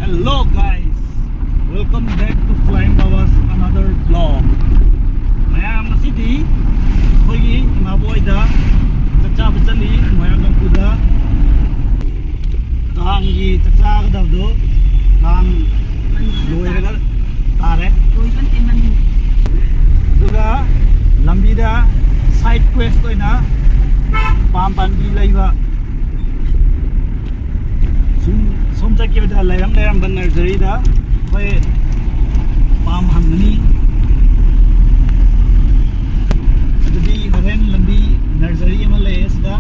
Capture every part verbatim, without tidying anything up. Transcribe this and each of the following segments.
Hello guys, welcome back to Flying Baba's another vlog. ꯃꯌꯥꯝ, ꯉꯁꯤꯗꯤ ꯑꯩꯈꯣꯏꯒꯤ ꯏꯃꯥꯕꯣꯏꯗ ꯆꯥꯛ ꯆꯥꯕ ꯆꯠꯂꯤ, ꯃꯣꯏꯔꯥꯡ ꯀꯝꯄꯨꯗ꯫ ꯀꯥꯡꯒꯤ ꯆꯥꯛ ꯆꯥꯒꯗꯕꯗꯣ ꯀꯥꯡ ꯂꯣꯏꯔꯒ ꯇꯥꯔꯦ꯫ ꯑꯗꯨꯒ ꯂꯝꯕꯤꯗ side quest ꯑꯣꯏꯅ ꯄꯥꯝ ꯄꯥꯝꯕꯤ ꯂꯩꯕ ꯁꯨꯝ, ꯁꯨꯝ ꯆꯠꯈꯤꯕꯗ ꯂꯩꯔꯝ ꯂꯩꯔꯝꯕ nurseryꯗ ꯑꯩꯈꯣꯏ ꯄꯥꯝ ꯍꯪꯒꯅꯤ꯫ ꯑꯗꯨꯗꯤ ꯍꯣꯔꯦꯟ ꯂꯝꯕꯤ nursery ꯑꯃ ꯂꯩꯌꯦ ꯁꯤꯗ,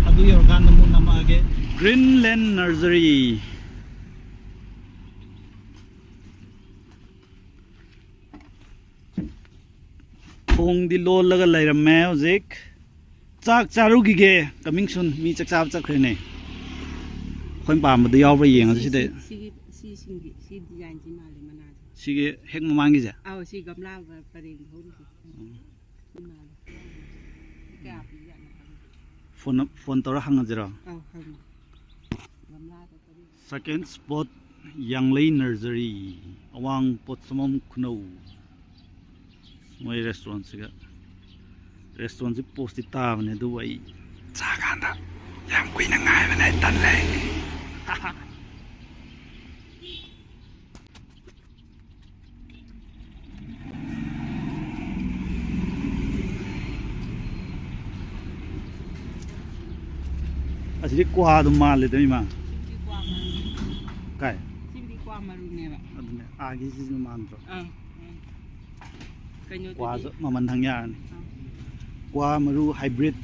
ꯑꯗꯨ ꯌꯧꯔꯀꯥꯟꯗ ꯑꯃꯨꯛ ꯅꯝꯃꯛꯑꯒꯦ꯫ Greenland Nursery꯫ ꯊꯣꯡꯗꯤ ꯂꯣꯜꯂꯒ ꯂꯩꯔꯝꯃꯦ ꯍꯧꯖꯤꯛ꯫ ꯆꯥꯛ ꯆꯥꯔꯨꯈꯤꯒꯦ꯫ Coming soon꯫ ꯃꯤ ꯆꯥꯛ ꯆꯥꯕ ꯆꯠꯈ꯭ꯔꯦꯅꯦ꯫ ꯑꯩꯈꯣꯏꯅ ꯄꯥꯝꯕꯗ ꯌꯥꯎꯕ꯭ꯔꯥ ꯌꯦꯡꯉꯁꯤ ꯁꯤꯗ꯫ ꯁꯤꯒꯤ, ꯁꯤꯁꯤꯡꯒꯤ, ꯁꯤ designꯁꯤ ꯃꯥꯜꯂꯦ ꯃꯅꯥꯁꯦ꯫ ꯁꯤꯒꯤ ꯍꯦꯛ ꯃꯃꯥꯡꯒꯤꯁꯦ? ꯑꯧ, ꯁꯤ ꯒꯝꯂꯥ ꯄꯔꯦꯡꯗ ꯍꯧꯔꯤꯁꯦ꯫ ꯎꯝ꯫ ꯁꯤ ꯃꯥꯜꯂꯦ꯫ ꯀꯌꯥ ꯄꯤꯖꯥꯠꯅꯣ ꯈꯪꯗꯦ꯫ ꯐꯣꯟ, ꯐꯣꯟ ꯇꯧꯔ ꯍꯪꯉꯁꯤꯔꯣ? ꯑꯧ, ꯍꯪꯉꯣ꯫ ꯒꯝꯂꯥꯗ ꯀꯔꯤ? Second spot, ꯌꯥꯡꯂꯩ Nursery, ꯑꯋꯥꯡ ꯄꯣꯠꯁꯝꯕꯝ ꯈꯨꯅꯧ꯫ ꯃꯣꯏ restaurantꯁꯤꯒ, restaurantꯁꯤ postꯇꯤ ꯇꯥꯕꯅꯦ, ꯑꯗꯨꯕꯨ ꯑꯩ ꯆꯥꯀꯥꯟꯗ ꯌꯥꯝ ꯀꯨꯏꯅ ꯉꯥꯏꯕꯅꯦ, ꯑꯩ ꯇꯜꯂꯦ꯫ ꯑꯁꯤꯗꯤ ꯀ꯭ꯋꯥ ꯑꯗꯨꯝ ꯃꯥꯜꯂꯦꯗ, ꯏꯃꯥ꯫ ꯁꯤꯕꯨꯗꯤ ꯀ꯭ꯋꯥ ꯃꯔꯨꯅꯦ꯫ ꯀꯥꯏ? ꯁꯤꯕꯨꯗꯤ ꯀ꯭ꯋꯥ ꯃꯔꯨꯅꯦꯕ꯫ ꯑꯗꯨꯅꯦ, ꯑꯥꯒꯤꯁꯤꯁꯨ ꯃꯥꯟꯗ꯭ꯔꯣ? ꯑꯥ, ꯑꯥ꯫ ꯀꯩꯅꯣꯗꯨꯗꯤ? ꯀ꯭ꯋꯥꯁꯨ ꯃꯃꯜ ꯍꯪ ꯌꯥꯔꯅꯤ꯫ ꯑꯥ꯫ ꯀ꯭ꯋꯥ ꯃꯔꯨ hybrid꯫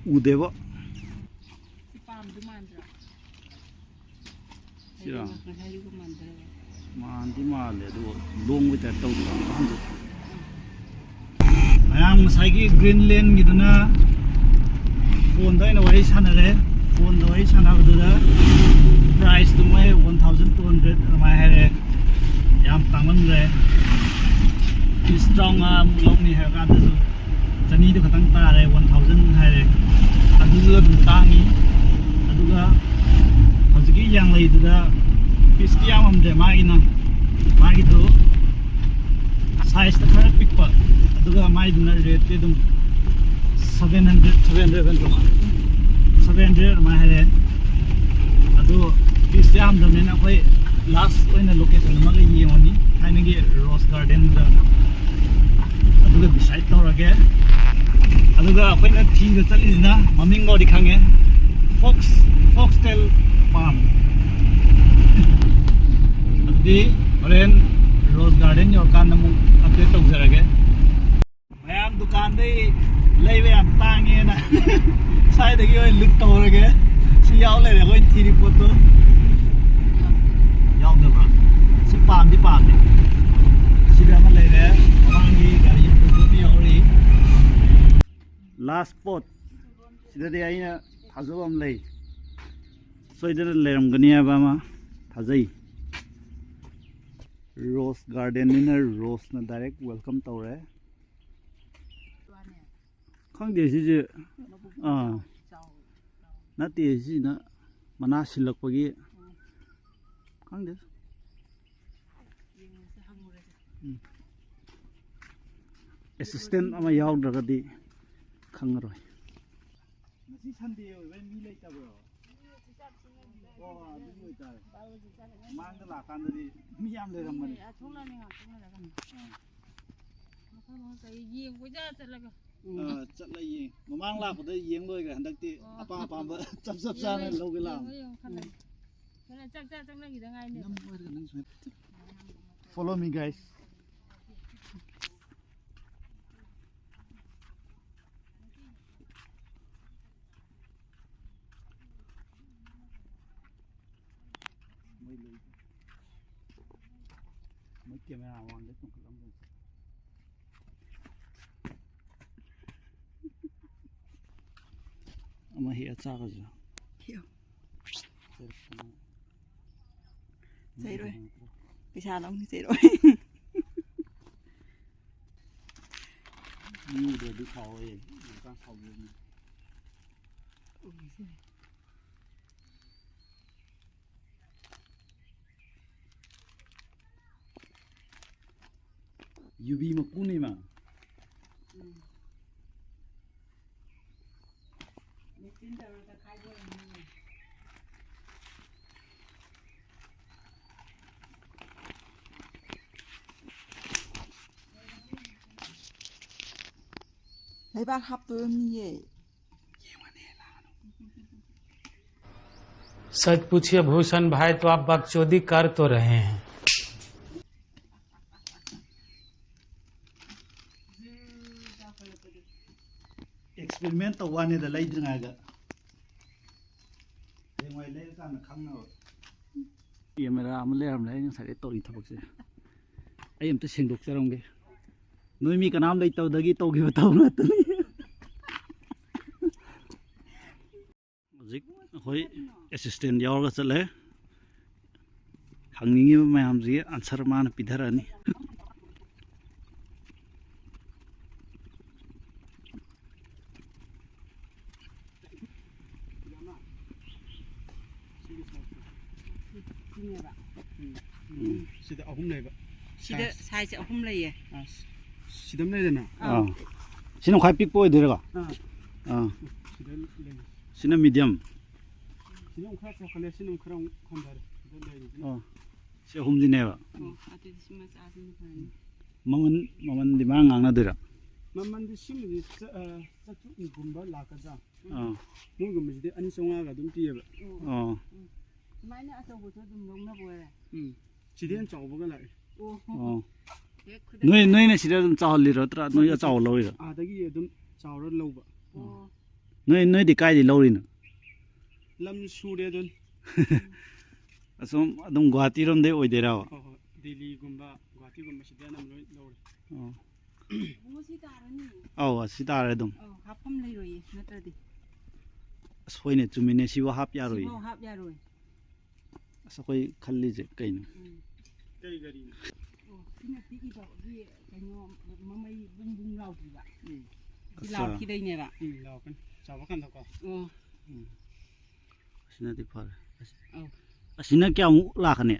ꯎꯗꯦꯕ꯫ ꯁꯤ ꯄꯥꯝꯗꯨ ꯃꯥꯟꯗ꯭ꯔꯣ? ꯁꯤꯔꯣ? ꯉꯁꯥꯏꯒꯤꯒ ꯃꯥꯟꯗ꯭ꯔꯣ? ꯃꯥꯟꯗꯤ ꯃꯥꯜꯂꯦ, ꯑꯗꯨꯒ ꯂꯣꯡꯕꯩ type ꯇꯧꯗ꯭ꯔꯣ? ꯑꯍꯟꯗꯨ꯫ ꯃꯌꯥꯝ ꯉꯁꯥꯏꯒꯤ Greenlandꯒꯤꯗꯨꯅ phoneꯗ ꯑꯣꯏꯅ ꯋꯥꯔꯤ ꯁꯥꯟꯅꯔꯦ꯫ Phoneꯗ ꯋꯥꯔꯤ ꯁꯥꯟꯅꯕꯗꯨꯗ priceꯇꯨ ꯃꯣꯏ one thousand two hundred ꯑꯗꯨꯃꯥꯏꯅ ꯍꯥꯏꯔꯦ꯫ ꯌꯥꯝ ꯇꯥꯡꯃꯟꯈ꯭ꯔꯦ꯫ Piece ꯇꯔꯥꯃꯉꯥꯃꯨꯛ ꯂꯧꯅꯤ ꯍꯥꯏꯔ ꯀꯥꯟꯗꯁꯨ ꯆꯅꯤꯗꯨ ꯈꯛꯇꯪ ꯇꯥꯔꯦ, one thousand ꯍꯥꯏꯔꯦ꯫ ꯑꯗꯨꯁꯨ ꯑꯗꯨꯝ ꯇꯥꯡꯉꯤ꯫ ꯂꯩꯗꯨꯗ ꯄꯤꯁꯇꯤ ꯌꯥꯝꯃꯝꯗ꯭ꯔꯦ ꯃꯥꯒꯤꯅ꯫ ꯃꯥꯒꯤꯗꯨ ꯁꯥꯏꯖꯇ ꯈꯔ ꯄꯤꯛꯄ, ꯑꯗꯨꯒ ꯃꯥꯏꯗꯨꯅ ꯔꯦꯠꯇꯤ ꯑꯗꯨꯝ ꯁꯚꯦꯟ ꯍꯟꯗ꯭ꯔꯦꯠ, ꯁꯚꯦꯟ ꯍꯟꯗ꯭ꯔꯦꯠ ꯍꯥꯏꯕ ꯅꯠꯇ꯭ꯔꯣ? ꯁꯚꯦꯟ ꯍꯟꯗ꯭ꯔꯦꯠ ꯑꯗꯨꯃꯥꯏꯅ ꯍꯥꯏꯔꯛꯑꯦ꯫ ꯑꯗꯨ ꯄꯤꯁ ꯌꯥꯝꯗꯕꯅꯤꯅ ꯑꯩꯈꯣꯏ ꯂꯥꯁ ꯑꯣꯏꯅ ꯂꯣꯀꯦꯁꯟ ꯑꯃꯒ ꯌꯦꯡꯉꯅꯤ, ꯊꯥꯏꯅꯒꯤ ꯔꯣꯁ ꯒꯥꯔꯗꯦꯟꯗ꯫ ꯑꯗꯨꯒ ꯗꯤꯁꯥꯏꯠ ꯇꯧꯔꯒꯦ꯫ ꯑꯗꯨꯒ ꯑꯩꯈꯣꯏꯅ ꯊꯤꯕ ꯆꯠꯂꯤꯁꯤꯅ ꯃꯃꯤꯡ ꯐꯥꯎꯗꯤ ꯈꯪꯉꯦ, ꯐꯣꯛꯁ ꯐꯣꯛꯁ ꯇꯦꯜ ꯄꯥꯝ꯫ ꯑꯗꯨꯗꯤ ꯍꯣꯔꯦꯟ ꯔꯣꯁ ꯒꯥꯔꯗꯦꯟ ꯌꯧꯔꯀꯥꯟꯗ ꯑꯃꯨꯛ ꯑꯞꯗꯦꯠ ꯇꯧꯖꯔꯒꯦ꯫ ꯃꯌꯥꯝ ꯗꯨꯀꯥꯟꯗꯩ ꯂꯩꯕ ꯌꯥꯝ ꯇꯥꯡꯉꯦꯅ ꯁ꯭ꯋꯥꯏꯗꯒꯤ ꯑꯣꯏꯅ ꯂꯨꯠ ꯇꯧꯔꯒꯦ꯫ ꯁꯤ ꯌꯥꯎ ꯂꯩꯔꯦ ꯑꯩꯈꯣꯏ ꯊꯤꯔꯤ ꯄꯣꯠꯇꯣ꯫ ꯌꯥꯎꯗꯕ꯭ꯔꯥ? ꯁꯤ ꯄꯥꯝꯗꯤ ꯄꯥꯝꯃꯦ꯫ ꯁꯤꯗ ꯑꯃ ꯂꯩꯔꯦ꯫ ꯃꯃꯥꯡꯒꯤ ꯒꯥꯔꯤ ꯑꯃ ꯌꯥꯎꯔꯤ꯫ ꯂꯥꯁ ꯄꯣꯠ꯫ ꯁꯤꯗꯗꯤ ꯑꯩꯅ ꯊꯥꯖꯕ ꯑꯃ ꯂꯩ꯫ ꯁꯣꯏꯗꯅ ꯂꯩꯔꯝꯒꯅꯤ ꯍꯥꯏꯕ ꯑꯃ ꯊꯥꯖꯩ꯫ ꯔꯣꯁ ꯒꯥꯔꯗꯦꯟꯅꯤꯅ ꯔꯣꯁꯅ ꯗꯥꯏꯔꯦꯛ ꯋꯦꯜꯀꯝ ꯇꯧꯔꯦ꯫ ꯈꯪꯗꯦ ꯁꯤꯁꯦ꯫ ꯑꯥ, ꯅꯠꯇꯦ, ꯁꯤꯅ ꯃꯅꯥ ꯁꯤꯜꯂꯛꯄꯒꯤ꯫ ꯈꯪꯗꯦ꯫ ꯎꯝ꯫ ꯑꯦꯁꯤꯁꯇꯦꯟ ꯑꯃ ꯌꯥꯎꯗ꯭ꯔꯒꯗꯤ ꯈꯪꯉꯔꯣꯏ꯫ ꯉꯁꯤ ꯁꯟꯗꯦ ꯑꯣꯏꯕꯩ ꯃꯤ ꯂꯩꯇꯕ꯭ꯔꯣ? ꯑꯣ, ꯑꯗꯨꯒꯤ ꯑꯣꯏꯇꯥꯔꯦ꯫ ꯃꯃꯥꯡꯗ ꯂꯥꯛꯀꯥꯟꯗꯗꯤ ꯃꯤ ꯌꯥꯝ ꯂꯩꯔꯝꯕꯅꯤ꯫ ꯑꯥ꯫ ꯃꯐꯝ ꯑꯃ ꯀꯩ ꯌꯦꯡ ꯀꯣꯏꯆꯠ ꯆꯠꯂꯒ꯫ ꯑꯥ, ꯆꯠꯂ ꯌꯦꯡ-, ꯃꯃꯥꯡ ꯂꯥꯛꯄꯗ ꯌꯦꯡ ꯂꯣꯏꯈ꯭ꯔꯦ꯫ ꯍꯟꯗꯛꯇꯤ ꯑꯣ꯫ ꯑꯄꯥꯝ ꯑꯄꯥꯝꯕ ꯆꯞ ꯆꯞ ꯆꯥꯅ ꯌꯦꯡꯉꯣ, ꯂꯧꯒꯦ ꯂꯥꯛꯑꯣ꯫ ꯌꯦꯡꯉꯣ, ꯌꯦꯡꯉꯣ, ꯈꯜꯂꯒꯦ꯫ ꯀꯩꯅꯣ ꯆꯥꯛ ꯆꯥ ꯆꯪꯅꯈꯤꯗ ꯉꯥꯏꯅꯦ꯫ ꯅꯝ ꯑꯣꯏꯔꯒ ꯅꯪ ꯁꯨꯃꯥꯏꯅ꯫ Follow me, guys. ꯃꯣꯏ ꯂꯩ꯫ ꯃꯣꯏ ꯀꯦꯃꯦꯔꯥ ꯃꯃꯥꯡꯗ ꯆꯣꯡꯈꯠꯂꯝꯗꯣꯏꯅꯤ꯫ ꯑꯃ ꯍꯦꯛꯑ ꯆꯥꯒ꯭ꯔꯁꯤꯔꯣ? ꯍꯦꯛꯑꯣ꯫ ꯆꯩꯔꯛꯇꯅ꯫ ꯆꯩꯔꯣꯏ꯫ ꯄꯩꯁꯥ ꯂꯧꯅꯤ, ꯆꯩꯔꯣꯏ꯫ ꯃꯤ ꯎꯗ꯭ꯔꯗꯤ ꯁꯥꯎꯋꯦ꯫ ꯍꯧꯖꯤꯛꯀꯥꯟ ꯁꯥꯎꯕꯤꯔꯅꯨ꯫ ꯎꯏꯁꯦ꯫ ꯌꯨꯕꯤ ꯃꯀꯨꯅꯦ ꯏꯃꯥ꯫ ꯂꯩꯕꯥꯛ ꯍꯥꯞꯇꯣꯏꯅꯤꯌꯦ꯫ सच पूछिए भूषण भाई, तो आप बकचोदी कर तो रहे हैं। ꯑꯦꯛꯁꯄꯦꯔꯤꯃꯦꯟ ꯇꯧꯕ ꯋꯥꯅꯤꯗ, ꯂꯩꯗ꯭ꯔꯤꯉꯩꯗ꯫ ꯍꯌꯦꯡꯋꯥꯏ ꯂꯩꯔꯀꯥꯟꯗ ꯈꯪꯅꯕ꯫ ꯀꯦꯃꯦꯔꯥ ꯑꯃ ꯂꯩꯔꯝꯂꯦ ꯑꯩ ꯉꯁꯥꯏꯗꯩ ꯇꯧꯔꯤ ꯊꯕꯛꯁꯦ꯫ ꯑꯩ ꯑꯝꯇ ꯁꯦꯡꯗꯣꯛꯆꯔꯝꯒꯦ꯫ ꯅꯣꯏ ꯃꯤ ꯀꯅꯥꯝ ꯂꯩꯇꯕꯗꯒꯤ ꯇꯧꯈꯤꯕ ꯊꯕꯛ ꯉꯥꯛꯇꯅꯤ꯫ ꯍꯧꯖꯤꯛ ꯑꯩꯈꯣꯏ ꯑꯦꯁꯤꯁꯇꯦꯟ ꯌꯥꯎꯔꯒ ꯆꯠꯂꯦ꯫ ꯍꯪꯅꯤꯡꯉꯤꯕ ꯃꯌꯥꯝꯁꯤꯒꯤ ꯑꯟꯁꯔ ꯃꯥꯅ ꯄꯤꯊꯔꯛꯑꯅꯤ꯫ ꯁꯤꯅꯦꯕ꯫ ꯎꯝ꯫ ꯁꯤꯗ ꯑꯍꯨꯝ ꯂꯩꯕ꯫ ꯁꯤꯗ size꯫ Size ꯑꯍꯨꯝ ꯂꯩꯌꯦ꯫ ꯑꯥ, ꯁꯤꯗ ꯑꯃ ꯂꯩꯗꯅ? ꯑꯥ꯫ ꯑꯥ꯫ ꯁꯤꯅ ꯈ꯭ꯋꯥꯏ ꯄꯤꯛꯄ ꯑꯣꯏꯗꯣꯏꯔꯀꯣ? ꯑꯥ꯫ ꯑꯥ꯫ ꯁꯤꯗ ꯂꯩ꯫ ꯁꯤꯅ medium꯫ ꯁꯤꯅ ꯑꯃꯨꯛ ꯈꯔ ꯆꯥꯎꯈꯠꯂꯦ, ꯁꯤꯅ ꯑꯃꯨꯛ ꯈꯔ ꯑꯃꯨꯛ ꯍꯟꯊꯔꯦ꯫ ꯁꯤꯗ ꯂꯩꯔꯤꯁꯤꯅ꯫ ꯑꯣ꯫ ꯁꯤ ꯑꯍꯨꯝꯁꯤꯅꯦꯕ꯫ ꯑꯣ, ꯑꯗꯨꯗꯤ ꯁꯤ ꯃꯆꯥꯁꯤꯅ ꯐꯔꯅꯤ꯫ ꯃꯃꯜ, ꯃꯃꯜꯗꯤ ꯃꯥ ꯉꯥꯡꯅꯗꯣꯏꯔꯥ? ꯃꯃꯜꯗꯤ ꯁꯤꯃꯗꯤ ꯆ-, ꯑ, ꯆꯥꯇ꯭ꯔꯨꯛꯒꯨꯝꯕ ꯂꯥꯛꯀꯗ꯭ꯔꯥ? ꯑꯥ꯫ ꯃꯣꯏꯒꯨꯝꯕꯁꯤꯗꯤ ꯑꯅꯤ ꯆꯥꯝꯃꯉꯥꯒ ꯑꯗꯨꯝ ꯄꯤꯌꯦꯕ꯫ ꯑꯣ꯫ ꯑꯥ꯫ ꯎꯝ꯫ ꯁꯨꯃꯥꯏꯅ ꯑꯆꯧꯕꯁꯨ ꯑꯗꯨꯝ ꯂꯧꯅꯕ ꯑꯣꯏꯔꯦ? ꯎꯝ꯫ ꯁꯤꯗꯩ ꯍꯦꯟꯅ ꯆꯥꯎꯕꯒ ꯂꯥꯛꯑꯦ꯫ ꯑꯣ꯫ ꯑꯣ꯫ ꯍꯦꯛ ꯈꯨꯗꯛꯇ ꯅꯣꯏ, ꯅꯣꯏꯅ ꯁꯤꯗ ꯑꯗꯨꯝ ꯆꯥꯎꯍꯜꯂꯤꯔꯣ ꯅꯠꯇ꯭ꯔꯥ ꯅꯣꯏ ꯑꯆꯧꯕ ꯂꯧꯔꯤꯔꯣ? ꯑꯥꯗꯒꯤ ꯑꯗꯨꯝ ꯆꯥꯎꯔ ꯂꯧꯕ꯫ ꯑꯣ꯫ ꯅꯣꯏ, ꯅꯣꯏꯗꯤ ꯀꯥꯏꯗꯩ ꯂꯧꯔꯤꯅꯣ? ꯂꯝ ꯁꯨꯔꯦ ꯑꯗꯨꯅꯤ꯫ ꯑꯁꯣꯝ ꯑꯗꯨꯝ ꯒꯨꯍꯥꯇꯤꯔꯣꯝꯗꯩ ꯑꯣꯏꯗꯣꯏꯔꯕ? ꯍꯣꯏ, ꯍꯣꯏ꯫ ꯗꯦꯜꯂꯤꯒꯨꯝꯕ, ꯒꯨꯍꯥꯇꯤꯒꯨꯝꯕ ꯁꯤꯗ ꯑꯅꯝꯕ ꯂꯣꯏ ꯂꯧꯔꯦ꯫ ꯑꯣ꯫ ꯏꯕꯨꯡꯉꯣ, ꯁꯤ ꯇꯥꯔꯅꯤ꯫ ꯑꯧ, ꯑꯁꯤ ꯇꯥꯔꯦ ꯑꯗꯨꯝ꯫ ꯑꯧ, ꯍꯥꯞꯐꯝ ꯂꯩꯔꯣꯏꯌꯦ ꯅꯠꯇ꯭ꯔꯗꯤ꯫ ꯑꯁ, ꯍꯣꯏꯅꯦ, ꯆꯨꯝꯃꯤꯅꯦ, ꯁꯤꯕꯨ ꯍꯥꯞ ꯌꯥꯔꯣꯏꯌꯦ꯫ ꯁꯤꯐꯥꯎ ꯍꯥꯞ ꯌꯥꯔꯣꯏ꯫ ꯑꯁ, ꯑꯩꯈꯣꯏ ꯈꯜꯂꯤꯁꯦ ꯀꯩꯅꯣ? ꯎꯝ꯫ ꯀꯩ ꯒꯥꯔꯤꯅꯣ? ꯑꯣ, ꯁꯤꯅ ꯄꯤꯛꯏꯕ, ꯍꯧꯖꯤꯛ ꯀꯩꯅꯣ, ꯃꯃꯩ ꯕꯨꯡ ꯕꯨꯡ ꯂꯥꯎꯗ꯭ꯔꯤꯕ꯫ ꯎꯝ꯫ ꯁꯤ ꯑꯠꯆꯥ꯫ ꯂꯥꯎꯈꯤꯗꯣꯏꯅꯦꯕ꯫ ꯎꯝ, ꯂꯥꯎꯔꯛꯀꯅꯤ꯫ ꯆꯥꯎꯕ ꯀꯥꯟꯗꯀꯣ꯫ ꯑꯣ꯫ ꯎꯝ꯫ ꯑꯁꯤꯅꯗꯤ ꯐꯔꯦ꯫ ꯑꯧ꯫ ꯑꯁꯤꯅ ꯀꯌꯥꯃꯨꯛ ꯂꯥꯛꯀꯅꯤ?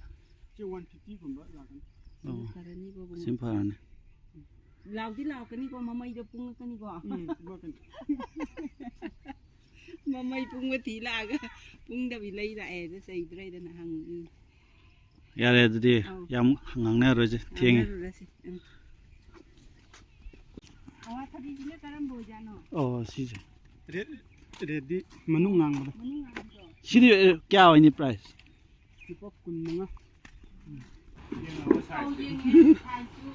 ꯁꯤ one fifty ꯒꯨꯝꯕ ꯂꯥꯛꯀꯅꯤ꯫ ꯑꯣ꯫ ꯐꯔꯅꯤꯀꯣ, ꯏꯕꯨꯡꯉꯣ꯫ ꯑꯁꯤꯅ ꯐꯔꯅꯤ꯫ ꯂꯥꯎꯗꯤ ꯂꯥꯎꯔꯛꯀꯅꯤꯀꯣ, ꯃꯃꯩꯗꯣ ꯄꯨꯡꯉꯛꯀꯅꯤꯀꯣ꯫ ꯎꯝ, ꯄꯨꯡꯉꯛꯀꯅꯤ꯫ ꯃꯃꯩ ꯄꯨꯡꯕ ꯊꯤ ꯂꯥꯛꯑꯒ ꯄꯨꯡꯗꯕꯤ ꯂꯩ ꯂꯥꯛꯑꯦ, ꯑꯗ ꯆꯩꯗ꯭ꯔꯦꯗꯅ ꯍꯪ-, ꯎꯝ꯫ ꯌꯥꯔꯦ, ꯑꯗꯨꯗꯤ ꯑꯧ꯫ ꯌꯥꯝ ꯉꯥꯡꯅꯔꯣꯏꯁꯦ, ꯊꯦꯡꯉꯦ꯫ ꯉꯥꯡꯅꯔꯨꯔꯁꯤ꯫ ꯎꯝ꯫ ꯑꯋꯥꯊꯕꯤꯁꯤꯅ ꯀꯔꯝꯕ ꯑꯣꯏꯖꯥꯠꯅꯣ? ꯑꯣ, ꯁꯤꯁꯦ꯫ ꯔꯦꯠ, ꯔꯦꯠꯇꯤ ꯃꯅꯨꯡ ꯉꯥꯡꯕꯗꯣ꯫ ꯃꯅꯨꯡ ꯉꯥꯡꯕꯗꯣ꯫ ꯁꯤꯗꯤ, ꯑꯦ, ꯀꯌꯥ ꯑꯣꯏꯅꯤ price? ꯂꯨꯄꯥ ꯀꯨꯟ ꯃꯉꯥ꯫ ꯑꯧ, ꯌꯦꯡꯉꯦ, sizeꯁꯨ꯫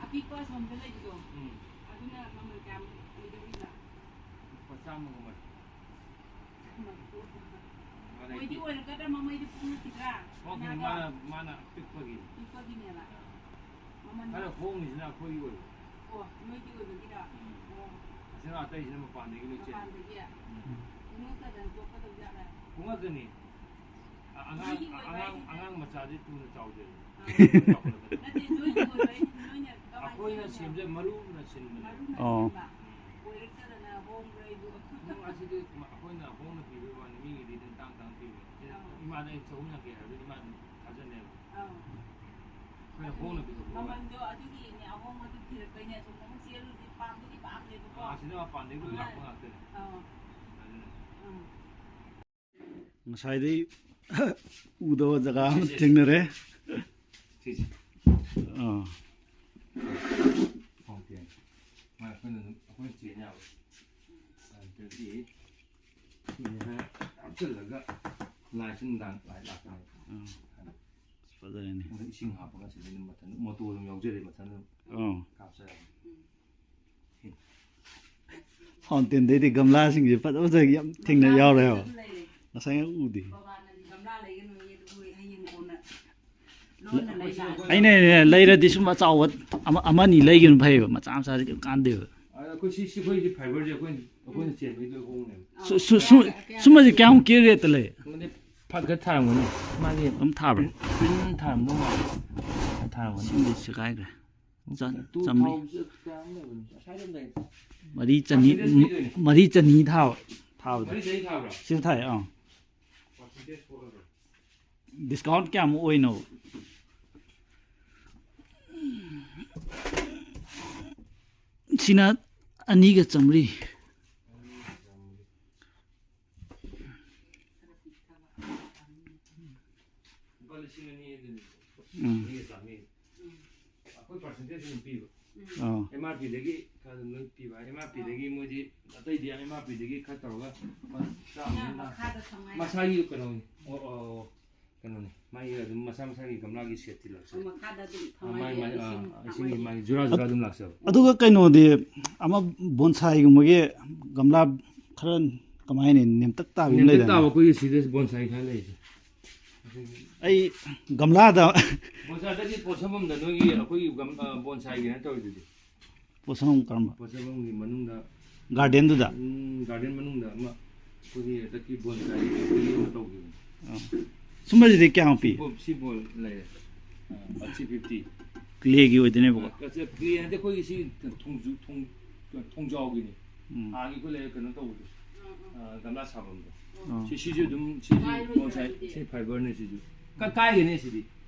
ꯑꯄꯤꯛꯄ ꯑꯁꯣꯝꯗ ꯂꯩꯕꯗꯣ꯫ ꯎꯝ꯫ ꯑꯗꯨꯅ ꯃꯃꯜ ꯀꯌꯥꯝ ꯑꯣꯏꯗꯧꯔꯤꯕ? ꯂꯨꯄꯥ ꯆꯥꯝꯃꯒ ꯃꯔꯐꯨ꯫ ꯃꯣꯏꯗꯤ ꯑꯣꯏꯔꯛꯀꯗ꯭ꯔꯥ, ꯃꯃꯩꯗꯤ ꯄꯨꯡꯉꯛꯈꯤꯗ꯭ꯔꯥ? ꯄꯨꯡꯉꯛꯈꯤꯅꯤ, ꯃꯥꯅ, ꯃꯥꯅ ꯄꯤꯛꯄꯒꯤ꯫ ꯄꯤꯛꯄꯒꯤꯅꯦꯕ꯫ ꯑꯥ꯫ ꯃꯃꯟꯗꯣ? ꯈꯔ ꯍꯣꯡꯉꯤꯁꯤꯅ ꯑꯩꯈꯣꯏꯒꯤ ꯑꯣꯏꯕ꯫ ꯑꯣ, ꯅꯣꯏꯒꯤ ꯑꯣꯏꯕꯒꯤꯔꯣ? ꯎꯝ꯫ ꯑꯣ꯫ ꯑꯁꯤꯅ ꯑꯇꯩꯁꯤꯅ ꯃꯄꯥꯟꯗꯒꯤ ꯂꯣꯏ ꯆꯦꯟꯕ꯫ ꯃꯄꯥꯟꯗꯒꯤ? ꯎꯝ꯫ ꯄꯨꯡꯉꯛꯇꯗꯅ ꯇꯣꯛꯀꯗꯧ ꯖꯥꯠꯂ? ꯄꯨꯡꯉꯛꯀꯅꯤ꯫ ꯑ-, ꯑꯉꯥꯡ, ꯅꯣꯏꯒꯤ ꯑꯣꯏꯕ ꯑꯉꯥꯡ, ꯍꯥꯏꯁꯤꯗꯤ? ꯑꯉꯥꯡ ꯃꯆꯥꯗꯤ ꯊꯨꯅ ꯆꯥꯎꯗꯦꯕ꯫ ꯑꯥ꯫ ꯅꯠꯇꯦ, ꯅꯣꯏꯒꯤ ꯑꯣꯏꯕ ꯍꯥꯏꯁꯤꯗꯤ ꯅꯣꯏꯅ ꯀꯃꯥꯏꯅ ꯑꯩꯈꯣꯏꯅ ꯁꯦꯝꯃꯤꯅꯣ? ꯁꯦꯝꯖ-, ꯃꯔꯨꯅ ꯁꯤꯟꯕꯅꯦꯕ꯫ ꯃꯔꯨꯅ ꯑꯣ꯫ ꯁꯦꯝꯕ? ꯎꯝ꯫ ꯑꯣꯏꯔꯛꯇꯗꯅ ꯍꯣꯡꯕ꯭ꯔꯥ ꯑꯩꯕꯨ? ꯎꯝ, ꯑꯁꯤꯗꯤ ꯃ-, ꯑꯩꯈꯣꯏꯅ ꯍꯣꯡꯅ ꯄꯤꯕꯒꯤ ꯋꯥꯅꯤ, ꯃꯤꯒꯤꯗꯤ ꯑꯗꯨꯝ ꯇꯥꯡ ꯇꯥꯡ ꯄꯤꯕꯅꯦ꯫ ꯁꯤꯗ ꯑꯥ꯫ ꯏꯃꯥꯗ ꯑꯩꯅ ꯆꯍꯨꯝ ꯌꯥꯡꯈꯩ ꯍꯥꯏꯕꯗꯨ ꯏꯃꯥ ꯑꯗꯨꯝ ꯊꯥꯖꯅꯦꯕ꯫ ꯑꯥ꯫ ꯑꯩꯈꯣꯏꯅ ꯍꯣꯡꯅ ꯄꯤꯊꯣꯛꯄ ꯋꯥꯅꯤ꯫ ꯃꯃꯜꯗꯣ ꯑꯗꯨꯒꯤꯅꯦ, ꯑꯍꯣꯡꯕꯗꯨ ꯊꯤꯔꯛꯄꯩꯅꯦ꯫ ꯑꯁꯣꯝꯗꯅ ꯆꯦꯜꯂꯨꯁꯤ, ꯄꯥꯝꯕꯨꯗꯤ ꯄꯥꯝꯃꯦꯕꯀꯣ꯫ ꯑꯥ, ꯑꯁꯤꯗ ꯃꯄꯥꯟꯗꯒꯤ ꯂꯣꯏ ꯂꯥꯛꯄ ꯉꯥꯛꯇꯅꯦ꯫ ꯑꯥ꯫ ꯑꯗꯨꯅ꯫ ꯑꯥ꯫ ꯉꯁꯥꯏꯗꯩ ꯎꯗꯕ ꯖꯒꯥ ꯑꯃ ꯁꯤ, ꯁꯤ, ꯁꯤ꯫ ꯊꯦꯡꯅꯔꯦ꯫ ꯁꯤꯁꯦ꯫ ꯑꯥ꯫ ꯐꯥꯎꯟꯇꯦꯟ꯫ ꯃꯥ ꯑꯩꯈꯣꯏꯅ ꯑꯗꯨꯝ, ꯑꯩꯈꯣꯏꯅ ꯆꯦꯟ ꯌꯥꯕ꯫ ꯑꯗꯨꯗꯒꯤ ꯁꯤꯁꯤꯅ ꯍꯥꯞꯆꯤꯜꯂꯒ ꯂꯥꯏꯠꯁꯨ ꯅꯨꯡꯗꯥꯡ ꯂꯥꯏꯠ ꯂꯥꯛꯀꯅꯤ꯫ ꯑꯥ꯫ ꯑꯁ, ꯐꯖꯔꯦꯅꯦ꯫ ꯑꯗ ꯏꯁꯤꯡ ꯍꯥꯞꯄꯒ ꯁꯤꯗ ꯑꯗꯨꯝ ꯃꯊꯟ, ꯃꯣꯇꯣꯔ ꯑꯗꯨꯝ ꯌꯥꯎꯖꯔꯦ, ꯃꯊꯟ ꯑꯗꯨꯝ ꯑꯥ꯫ ꯀꯥꯞꯆꯔꯅꯤ꯫ ꯐꯥꯎꯟꯇꯦꯟꯗꯩꯗꯤ ꯒꯝꯂꯥꯁꯤꯡꯁꯦ ꯐꯖ ꯐꯖꯕ ꯌꯥꯝ ꯊꯦꯡꯅ ꯌꯥꯎꯔꯦꯕ꯫ ꯉꯁꯥꯏ ꯎꯗꯦ꯫ ꯕꯕꯥꯅꯗꯤ ꯒꯝꯂꯥ ꯂꯩꯒꯅꯨꯌꯦ, ꯑꯗꯨꯕꯨ ꯍꯌꯦꯡ ꯀꯣꯟꯅ ꯂꯣꯟꯅ ꯂꯩ ꯂꯥꯛꯑꯒꯦ꯫ ꯑꯩꯅꯅꯦ, ꯂꯩꯔꯗꯤ ꯁꯨꯝ ꯑꯆꯥꯎꯕ ꯑꯃ, ꯑꯃꯅꯤ ꯂꯩꯒꯤꯕꯅ ꯐꯩꯌꯦꯕ, ꯃꯆꯥ ꯃꯆꯥꯁꯦ ꯀꯩꯝ ꯀꯥꯟꯗꯦꯕ꯫ ꯑꯗ ꯑꯩꯈꯣꯏ ꯁꯤ, ꯁꯤ ꯑꯩꯈꯣꯏꯁꯤ fiberꯁꯦ ꯑꯩꯈꯣꯏꯅ, ꯑꯩꯈꯣꯏꯅ ꯆꯦꯟꯕꯩꯗꯣ ꯍꯣꯡꯅꯦꯕ꯫ ꯁꯨ-, ꯁꯨ-, ꯁꯨ-, ꯁꯨꯝꯕꯁꯦ ꯀꯌꯥꯃꯨꯛꯀꯤ rate ꯂꯩ? ꯁꯨꯝꯕꯗꯤ ꯐꯠ ꯈꯔ ꯊꯥꯔꯝꯒꯅꯤ꯫ ꯃꯥꯒꯤ ꯑꯗꯨꯝ ꯊꯥꯕ꯭ꯔꯣ? Print ꯊꯥꯔꯝꯗꯧ ꯃꯥꯜꯂꯦ꯫ ꯊꯥꯔꯝꯒꯅꯤ꯫ ꯁꯤꯃꯗꯤ ꯁꯦꯒꯥꯏꯈ꯭ꯔꯦ꯫ ꯆ-, ꯇꯨ ꯆꯥꯝꯃꯔꯤ꯫ ꯊꯥꯎꯁꯦ ꯀꯌꯥꯝ ꯂꯩꯕꯅꯣ? ꯑꯁ꯭ꯋꯥꯏꯗ ꯑꯗꯨꯝ ꯂꯩ꯫ ꯃꯔꯤ ꯆꯅꯤ, percentage ꯄꯤꯗꯣꯏꯅꯦ꯫ ꯃꯔꯤ ꯆꯅꯤ ꯊꯥꯕ, ꯊꯥꯕꯗ꯫ ꯃꯔꯤ ꯆꯅꯤ ꯊꯥꯕ꯭ꯔꯣ? ꯁꯤꯗ ꯊꯥꯏ, ꯑꯥ꯫ Percentage ꯄꯣꯠ ꯑꯗꯨꯝ꯫ Discount ꯀꯌꯥꯃꯨꯛ ꯑꯣꯏꯅꯣ? ꯁꯤꯅ ꯑꯅꯤꯒ ꯆꯥꯝꯃꯔꯤ꯫ ꯂꯨꯄꯥ ꯂꯤꯁꯤꯡ ꯑꯅꯤ ꯑꯗꯨꯅꯤ꯫ ꯎꯝ꯫ ꯑꯅꯤꯒ ꯆꯥꯝꯃꯔꯤ꯫ ꯑꯩꯈꯣꯏ percentage ꯑꯗꯨꯝ ꯄꯤꯕ꯫ ꯑꯥ꯫ ꯑꯦꯝ ꯑꯥꯔ ꯄꯤꯗꯒꯤ ꯈꯔ ꯑꯗꯨꯝ ꯂꯣꯏ ꯄꯤꯕ꯫ ꯑꯦꯝ ꯑꯥꯔ ꯄꯤꯗꯒꯤ ꯃꯣꯏꯗꯤ ꯑꯇꯩꯗꯤ ꯑꯦꯝ ꯑꯥꯔ ꯄꯤꯗꯒꯤ ꯈꯔ ꯇꯧꯔꯒ ꯂꯨꯄꯥ ꯆꯥꯝꯃ ꯃꯈꯥꯗ ꯊꯝꯃꯒ ꯃꯁꯥꯒꯤ ꯀꯩꯅꯣꯅꯤ꯫ ꯑꯣ, ꯑꯣ, ꯑꯣ꯫ ꯀꯩꯅꯣꯅꯤ꯫ ꯃꯥꯒꯤ ꯑꯗꯨꯝ ꯃꯁꯥ ꯃꯁꯥꯒꯤ ꯒꯝꯂꯥꯒꯤ setꯇꯤ ꯂꯥꯛꯆꯩ꯫ ꯃꯈꯥꯗ ꯑꯗꯨꯝ ꯑꯥ, ꯃꯥꯒꯤ, ꯊꯝꯃꯒ ꯃꯥꯒꯤ, ꯑꯥ, ꯏꯁꯤꯡ ꯏꯁꯤꯡꯒꯤ ꯊꯝꯃꯒ꯫ ꯃꯥꯒꯤ ꯖꯨꯔꯥ ꯖꯨꯔꯥ ꯑꯗꯨꯝ ꯂꯥꯛꯆꯕ꯫ ꯑꯗꯨꯒ ꯀꯩꯅꯣꯗꯤ, ꯑꯃ ꯕꯣꯟꯁꯥꯏꯒꯨꯝꯕꯒꯤ ꯒꯝꯂꯥ ꯈꯔ ꯀꯃꯥꯏꯅ ꯅꯦꯝꯇꯛ ꯇꯥꯕꯤ ꯑꯃ ꯅꯦꯝꯇꯛ ꯂꯩꯗꯥꯏꯅꯦ? ꯇꯥꯕ ꯑꯩꯈꯣꯏꯒꯤ ꯁꯤꯗ ꯕꯣꯟꯁꯥꯏ ꯈꯔ ꯂꯩꯁꯦ꯫ ꯑꯩ ꯒꯝꯂꯥꯗ ꯕꯣꯟꯁꯥꯏꯗꯒꯤ ꯄꯣꯠꯁꯝꯐꯝꯗ ꯅꯣꯏꯒꯤ ꯑꯩꯈꯣꯏꯒꯤ ꯒꯝ-, ꯑ, ꯕꯣꯟꯁꯥꯏꯒꯤꯅ ꯇꯧꯔꯤꯗꯨꯗꯤ꯫ ꯄꯣꯠꯁꯝꯐꯝ ꯀꯔꯝꯕ? ꯄꯣꯠꯁꯝꯐꯝꯒꯤ ꯃꯅꯨꯡꯗ꯫ Gardenꯗꯨꯗ? ꯎꯝ, garden ꯃꯅꯨꯡꯗ ꯑꯃ ꯑꯩꯈꯣꯏꯒꯤ ꯍꯟꯗꯛꯀꯤ ꯕꯣꯟꯁꯥꯏꯒꯤ ꯑꯃ ꯇꯧꯈꯤꯕꯅꯤ꯫ ꯑꯥ꯫ ꯁꯨꯝꯕꯁꯤꯗꯤ ꯀꯌꯥꯃꯨꯛ ꯄꯤ? ꯁꯤ ꯕꯣꯜ, ꯁꯤ ꯕꯣꯜ ꯂꯩꯔꯦ꯫ ꯑ, three fifty꯫ Clayꯒꯤ ꯑꯣꯏꯗꯣꯏꯅꯦꯕꯀꯣ? ꯑ, clay ꯅꯠꯇꯦ, ꯑꯩꯈꯣꯏꯒꯤ ꯁꯤ ꯊꯣꯡꯖꯨ-, ꯊꯣꯡ-, ꯊꯣꯡꯖꯥꯎꯒꯤꯅꯤ꯫ ꯎꯝ꯫ ꯑꯥꯒꯤ ꯑꯩꯈꯣꯏ ꯂꯩꯔ ꯀꯩꯅꯣ ꯇꯧꯕꯗꯣ꯫ ꯑ, ꯒꯝꯂꯥ ꯁꯥꯐꯝꯗꯣ꯫ ꯑꯥ꯫ ꯁꯤ, ꯁꯤꯁꯨ ꯑꯗꯨꯝ, ꯁꯤꯁꯨ ꯕꯣꯟꯁꯥꯏ, ꯁꯤ fiberꯅꯦ ꯁꯤꯁꯨ꯫ ꯀ-, ꯀꯥꯏꯒꯅꯤ ꯁꯤꯗꯤ꯫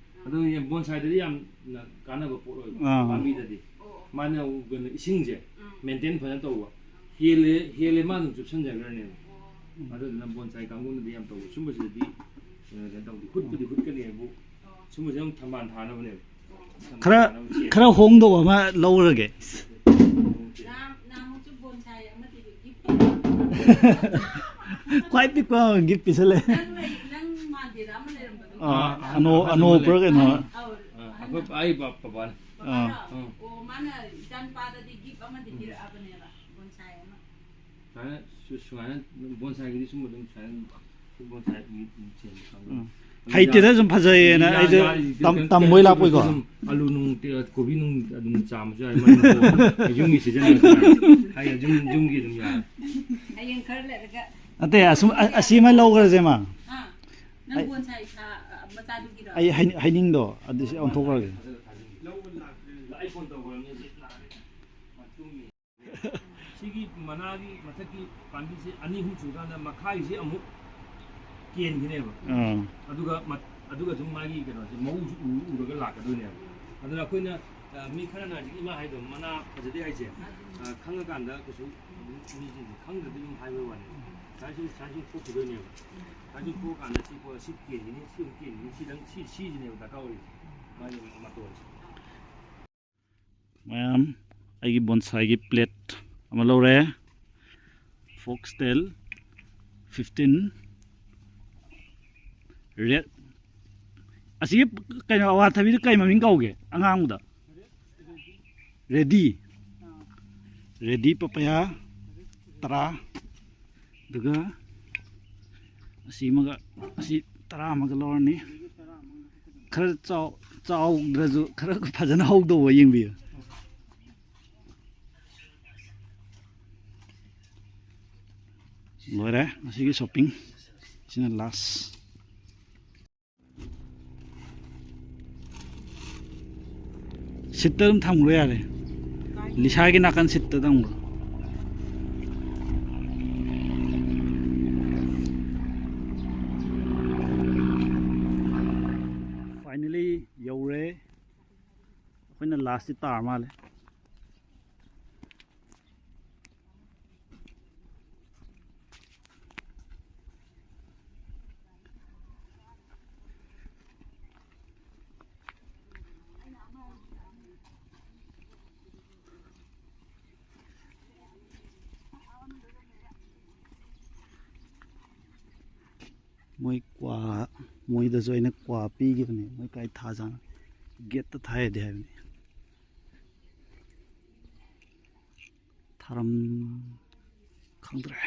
ꯑꯗꯣ ꯕꯣꯟꯁꯥꯏꯗꯗꯤ ꯌꯥꯝꯅ ꯀꯥꯟꯅꯕ ꯄꯣꯠ ꯑꯣꯏꯕ, ꯑꯥ꯫ ꯄꯥꯝꯕꯤꯗꯗꯤ꯫ ꯃꯥꯅ ꯀꯩꯅꯣ, ꯏꯁꯤꯡꯁꯦ maintain ꯐꯖꯅ ꯇꯧꯕ꯫ ꯍꯦꯜꯂꯦ, ꯍꯦꯜꯂꯦ ꯃꯥ ꯑꯗꯨꯝ ꯆꯨꯞꯁꯤꯟꯖꯈ꯭ꯔꯅꯦꯕ꯫ ꯑꯗꯨꯗꯨꯅ ꯕꯣꯟꯁꯥꯏ ꯀꯥꯡꯕꯨꯅꯗꯤ ꯌꯥꯝ ꯇꯧꯕ꯫ ꯁꯨꯝꯕꯁꯤꯗꯗꯤ, ꯑ, ꯀꯩꯅꯣ ꯇꯧꯗꯦ꯫ ꯍꯨꯠꯄꯨꯗꯤ ꯍꯨꯠꯀꯅꯤ ꯍꯥꯏꯕꯨ, ꯁꯨꯝꯕꯁꯦ ꯑꯃꯨꯛ ꯊꯝꯕꯥꯜ ꯊꯥꯅꯕꯅꯦꯕ꯫ ꯈꯔ, ꯈꯔ ꯍꯣꯡꯗꯧꯕ ꯑꯃ ꯂꯧꯔꯒꯦ꯫ ꯅꯍꯥꯟ-, ꯅꯍꯥꯟꯃꯨꯛꯁꯨ ꯕꯣꯟꯁꯥꯏ ꯑꯃꯗꯤ gift ꯈ꯭ꯋꯥꯏ ꯄꯤꯛꯄ ꯑꯃ gift ꯄꯤꯁꯜꯂꯦ꯫ ꯅꯪ ꯂꯩ-, ꯅꯪ ꯃꯥꯟꯗꯦꯗ ꯑꯃ ꯂꯩꯔꯝꯕꯗꯣ꯫ ꯑꯥ, ꯑꯥ, ꯑꯅꯣ-, ꯑꯍꯟ ꯑꯃ ꯑꯅꯣꯞꯄ꯭ꯔ ꯂꯩ-, ꯀꯩꯅꯣ꯫ ꯑꯍꯟ, ꯑꯧ, ꯑꯥ, ꯑꯍꯟ ꯑꯩꯈꯣꯏ, ꯑꯃ꯫ ꯑꯩ ꯕ-, ꯕꯕꯥꯅꯤ꯫ ꯄꯄꯥꯔꯣ? ꯑꯥ꯫ ꯑꯣ, ꯃꯥꯅ ꯏꯆꯥꯅꯨꯄꯥꯗꯗꯤ gift ꯑꯃꯗꯤ ꯄꯤꯔꯛꯑꯕꯅꯦꯕ, ꯕꯣꯟꯁꯥꯏ ꯑꯃ꯫ ꯁꯨꯃꯥꯏꯅ, ꯁꯨ-, ꯁꯨꯃꯥꯏꯅ ꯕꯣꯟꯁꯥꯏꯒꯤꯗꯤ ꯁꯨꯝꯕ ꯑꯗꯨꯝ ꯁꯨꯃꯥꯏꯅ ꯕꯣꯟꯁꯥꯏꯒꯤ ꯁꯦꯝꯕ ꯀꯥꯡꯕꯨ꯫ ꯎꯝ꯫ ꯑꯗꯨꯝ ꯍꯩꯇꯦꯗ ꯌꯥ-, ꯁꯨꯝ ꯐꯖꯩꯌꯦꯅ ꯌꯥ-, ꯑꯩꯁꯨ ꯌꯥ-, ꯇꯝ-, ꯀꯩꯅꯣ, ꯇꯝꯕꯣꯏ ꯀꯩꯅꯣ ꯂꯥꯛꯄꯣꯏꯀꯣ꯫ ꯇꯧꯗ꯭ꯔꯁꯨ ꯑꯗꯨꯝ ꯑꯂꯨ ꯅꯨꯡ, ꯇꯦ-, ꯀꯣꯕꯤ ꯅꯨꯡ ꯑꯗꯨꯝ ꯆꯥꯝꯕꯁꯨ ꯌꯥꯏ, ꯃꯅꯤꯡ ꯈꯣꯡ꯫ ꯌꯨꯝꯒꯤ season ꯌꯧꯔꯀꯥꯟꯗ꯫ ꯍꯥꯏ, ꯌꯨꯝ, ꯌꯨꯝꯒꯤ ꯑꯗꯨꯝ ꯌꯥꯔꯦ꯫ ꯍꯌꯦꯡ ꯈꯔ ꯂꯩꯔꯒ꯫ ꯅꯠꯇꯦ, ꯑꯁꯨꯝ-, ꯑ-, ꯑꯁꯤꯃ ꯂꯧꯈ꯭ꯔꯁꯦ, ꯃꯥ꯫ ꯑꯥ, ꯅꯪ ꯑꯩ, ꯕꯣꯟꯁꯥꯏ ꯁꯥ-, ꯑ, ꯃꯆꯥꯗꯨꯒꯤꯔꯣ? ꯑꯩ ꯍꯩ-, ꯍꯩꯅꯤꯡꯗꯣ ꯑꯗꯨꯁꯨ ꯑꯣꯟꯊꯣꯛꯈ꯭ꯔꯒꯦ꯫ ꯂꯧꯕ ꯂꯥꯛꯇ꯭ꯔꯦ꯫ ꯑꯩ phone ꯇꯧꯈ꯭ꯔꯕꯅꯤ ꯍꯧꯖꯤꯛ ꯂꯥꯛꯑꯦ꯫ ꯃꯇꯨꯡ ꯁꯤꯒꯤ ꯃꯅꯥꯒꯤ ꯃꯊꯛꯀꯤ ꯄꯥꯝꯕꯤꯁꯦ ꯑꯅꯤ ꯑꯍꯨꯝ ꯁꯨꯔꯀꯥꯟꯗ ꯃꯈꯥꯒꯤꯁꯦ ꯑꯃꯨꯛ ꯀꯦꯟꯈꯤꯅꯦꯕ꯫ ꯑꯥ꯫ ꯑꯗꯨꯒ ꯃꯠ-, ꯑꯗꯨꯒ ꯑꯗꯨꯝ ꯃꯥꯒꯤ ꯀꯩꯅꯣꯁꯦ ꯃꯎꯁꯨ ꯎ-, ꯎꯔꯒ ꯂꯥꯛꯀꯗꯣꯏꯅꯦꯕ꯫ ꯑꯗꯨꯅ ꯑꯩꯈꯣꯏꯅ ꯃꯤ ꯈꯔꯅ ꯍꯧꯖꯤꯛ ꯏꯃꯥ ꯍꯥꯏꯗꯣ ꯃꯅꯥ ꯐꯖꯗꯦ ꯍꯥꯏꯁꯦ, ꯑ, ꯈꯪꯉꯀꯥꯟꯗ ꯀꯩꯁꯨ ꯑꯗꯨꯝ ꯃꯤꯁꯤꯡꯁꯦ ꯈꯪꯗ꯭ꯔꯗꯤ ꯑꯗꯨꯝ ꯍꯥꯏꯕꯩ ꯋꯥꯅꯤ꯫ ꯁꯨꯃꯥꯏꯅ ꯁꯨꯝ, ꯁꯨꯃꯥꯏꯅ ꯁꯨꯝ ꯊꯣꯛꯈꯤꯗꯣꯏꯅꯦꯕ꯫ ꯁꯨꯃꯥꯏꯅ ꯁꯨꯝ ꯊꯣꯛꯑꯀꯥꯟꯗ ꯁꯤ ꯄꯣꯠ, ꯁꯤ ꯀꯦꯟꯈꯤꯅꯤ, ꯁꯤ ꯑꯃꯨꯛ ꯀꯦꯟꯈꯤꯅꯤ, ꯁꯤꯗꯪ, ꯁꯤ, ꯁꯤꯁꯤꯅꯦꯕ ꯗꯔꯀꯥꯔ ꯑꯣꯏꯔꯤꯁꯦ, ꯃꯥꯒꯤ ꯃꯇꯣꯟꯁꯦ꯫ ꯃꯌꯥꯝ, ꯑꯩꯒꯤ bonsai ꯒꯤ plate ꯑꯃ ꯂꯧꯔꯦ, foxtail fifteen, red꯫ ꯑꯁꯤꯒꯤ ꯀꯩꯅꯣ, ꯑꯋꯥꯊꯕꯤꯗꯨ ꯀꯩ ꯃꯃꯤꯡ ꯀꯧꯒꯦ? ꯑꯉꯥꯡꯕꯗ? Ready꯫ Ready papaya ꯇꯔꯥ꯫ ꯑꯗꯨꯒ ꯑꯁꯤ ꯑꯃꯒ, ꯑꯁꯤ ꯇꯔꯥ ꯑꯃꯒ ꯂꯧꯔꯅꯤ꯫ ꯈꯔ ꯆꯥꯎ-, ꯆꯥꯎꯗ꯭ꯔꯁꯨ ꯈꯔ ꯐꯖꯅ ꯍꯧꯗꯧꯕ ꯌꯦꯡꯕꯤꯌꯨ꯫ ꯂꯣꯏꯔꯦ ꯉꯁꯤꯒꯤ shopping꯫ ꯁꯤꯅ last꯫ Seat ꯇ ꯑꯗꯨꯝ ꯊꯝꯈ꯭ꯔꯣ ꯌꯥꯔꯦ꯫ ꯂꯤꯁꯥꯒꯤ ꯅꯥꯀꯟ seat ꯇ ꯊꯝꯈ꯭ꯔꯣ꯫ Finally ꯌꯧꯔꯦ꯫ ꯑꯩꯈꯣꯏꯅ last ꯇꯤ ꯇꯥꯔ ꯃꯥꯜꯂꯦ꯫ ꯃꯣꯏ ꯀ꯭ꯋꯥ, ꯃꯣꯏꯗꯁꯨ ꯑꯩꯅ ꯀ꯭ꯋꯥ ꯄꯤꯈꯤꯕꯅꯦ꯫ ꯃꯣꯏ ꯀꯥꯏ ꯊꯥꯖꯥꯠꯅꯣ? Gate ꯇ ꯊꯥꯏꯗꯤ ꯍꯥꯏꯕꯅꯤ꯫ ꯊꯥꯔꯝ-, ꯈꯪꯗ꯭ꯔꯦ꯫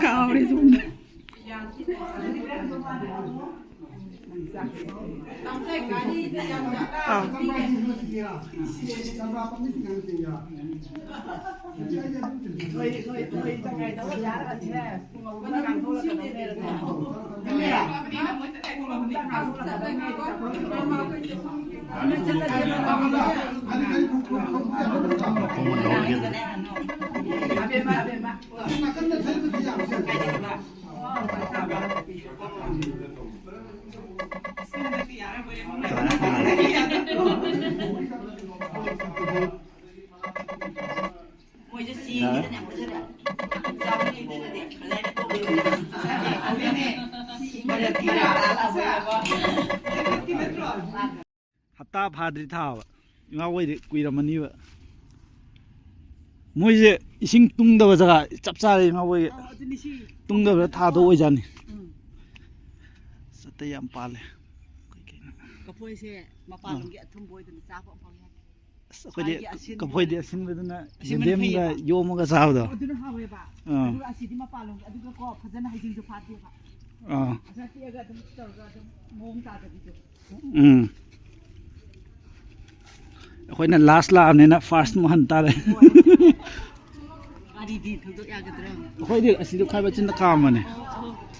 ꯀꯥꯎꯔꯦ ꯁꯣꯝꯗ꯫ ꯑꯥ꯫ ꯃꯣꯏꯁꯦ ꯆꯦꯡꯁꯤꯗꯅꯦ ꯃꯣꯏꯁꯦ ꯌꯥꯝ ꯆꯥꯎꯅ ꯂꯩꯗꯅꯗꯤ ꯂꯥꯏꯔꯤꯛ ꯇꯧꯕꯤꯕꯅꯦ꯫ ꯍꯞꯇꯥ ꯐꯥꯗ꯭ꯔꯤ ꯊꯥꯕ꯫ ꯏꯃꯥ ꯍꯣꯏꯗꯤ ꯀꯨꯏꯔꯝꯃꯅꯤꯕ꯫ ꯃꯣꯏꯁꯦ ꯏꯁꯤꯡ ꯇꯨꯡꯗꯕ ꯖꯒꯥ ꯆꯞ ꯆꯥꯔꯦ ꯏꯃꯥ ꯍꯣꯏꯒꯤ꯫ ꯑꯥ, ꯑꯗꯨꯅꯤ ꯁꯤ꯫ ꯇꯨꯡꯗꯕꯗ ꯊꯥꯗꯣ ꯑꯣꯏꯖꯥꯠꯅꯤ꯫ ꯎꯝ꯫ ꯑꯁ, ꯑꯇꯩ ꯌꯥꯝ ꯄꯥꯜꯂꯦ꯫ ꯀꯩ ꯀꯩꯅꯣ꯫ ꯀꯐꯣꯏꯁꯦ ꯃꯄꯥꯟꯂꯣꯝꯒꯤ ꯑꯥ꯫ ꯑꯊꯨꯝꯕ ꯑꯣꯏꯗꯅ ꯆꯥꯕ ꯑꯝꯐꯥꯎ ꯌꯥꯗꯦ꯫ ꯑꯁ, ꯑꯩꯈꯣꯏꯗꯤ ꯁ꯭ꯋꯥꯏꯒꯤ ꯑꯁꯤꯟꯕ ꯀꯐꯣꯏꯗꯤ ꯑꯁꯤꯟꯕꯗꯨꯅ ꯁꯤꯃꯅ ꯌꯦꯟꯗꯦꯝꯒ ꯐꯩꯌꯦꯕ꯫ ꯌꯣꯝꯃꯒ ꯆꯥꯕꯗꯣ꯫ ꯑꯣ, ꯑꯗꯨꯅ ꯍꯥꯎꯋꯦꯕ꯫ ꯑꯥ꯫ ꯑꯗꯨꯒ ꯑꯁꯤꯗꯤ ꯃꯄꯥꯟꯂꯣꯝꯒꯤ, ꯑꯗꯨꯒꯀꯣ ꯐꯖꯅ ꯍꯩꯖꯤꯟꯁꯨ ꯐꯥꯗꯦꯕ꯫ ꯑꯥ꯫ ꯐꯖꯅ ꯇꯦꯛꯑꯒ ꯑꯗꯨꯝ ꯇꯧꯔꯒ ꯑꯗꯨꯝ ꯃꯑꯣꯡ ꯇꯥꯗꯕꯤꯗꯣ꯫ ꯎꯝ꯫ ꯑꯩꯈꯣꯏꯅ ꯂꯥꯁ ꯂꯥꯛꯑꯕꯅꯤꯅ ꯐꯥꯔꯁ ꯃꯨꯛ ꯍꯟ ꯇꯥꯔꯦ꯫ ꯍꯣꯏ꯫ ꯒꯥꯔꯤꯗꯤ ꯊꯧꯗꯣꯛ ꯌꯥꯒꯗ꯭ꯔꯥ? ꯑꯩꯈꯣꯏꯗꯤ ꯑꯁꯤꯗ ꯈ꯭ꯋꯥꯏ ꯃꯆꯤꯟꯗ ꯈꯥꯝꯕꯅꯦ꯫ ꯑꯣ, ꯑꯣ꯫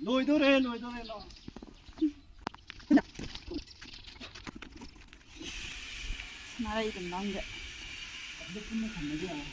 ꯂꯣꯏꯗꯣꯔꯦ, ꯂꯣꯏꯗꯣꯔꯦ, ꯂꯥꯛꯑꯣ꯫ ꯃꯔꯩ ꯑꯗꯨꯝ ꯅꯝꯒꯦ꯫ ꯑꯗꯨ ꯄꯨꯟꯅ ꯊꯝꯃꯗꯤ ꯌꯥꯔꯦ꯫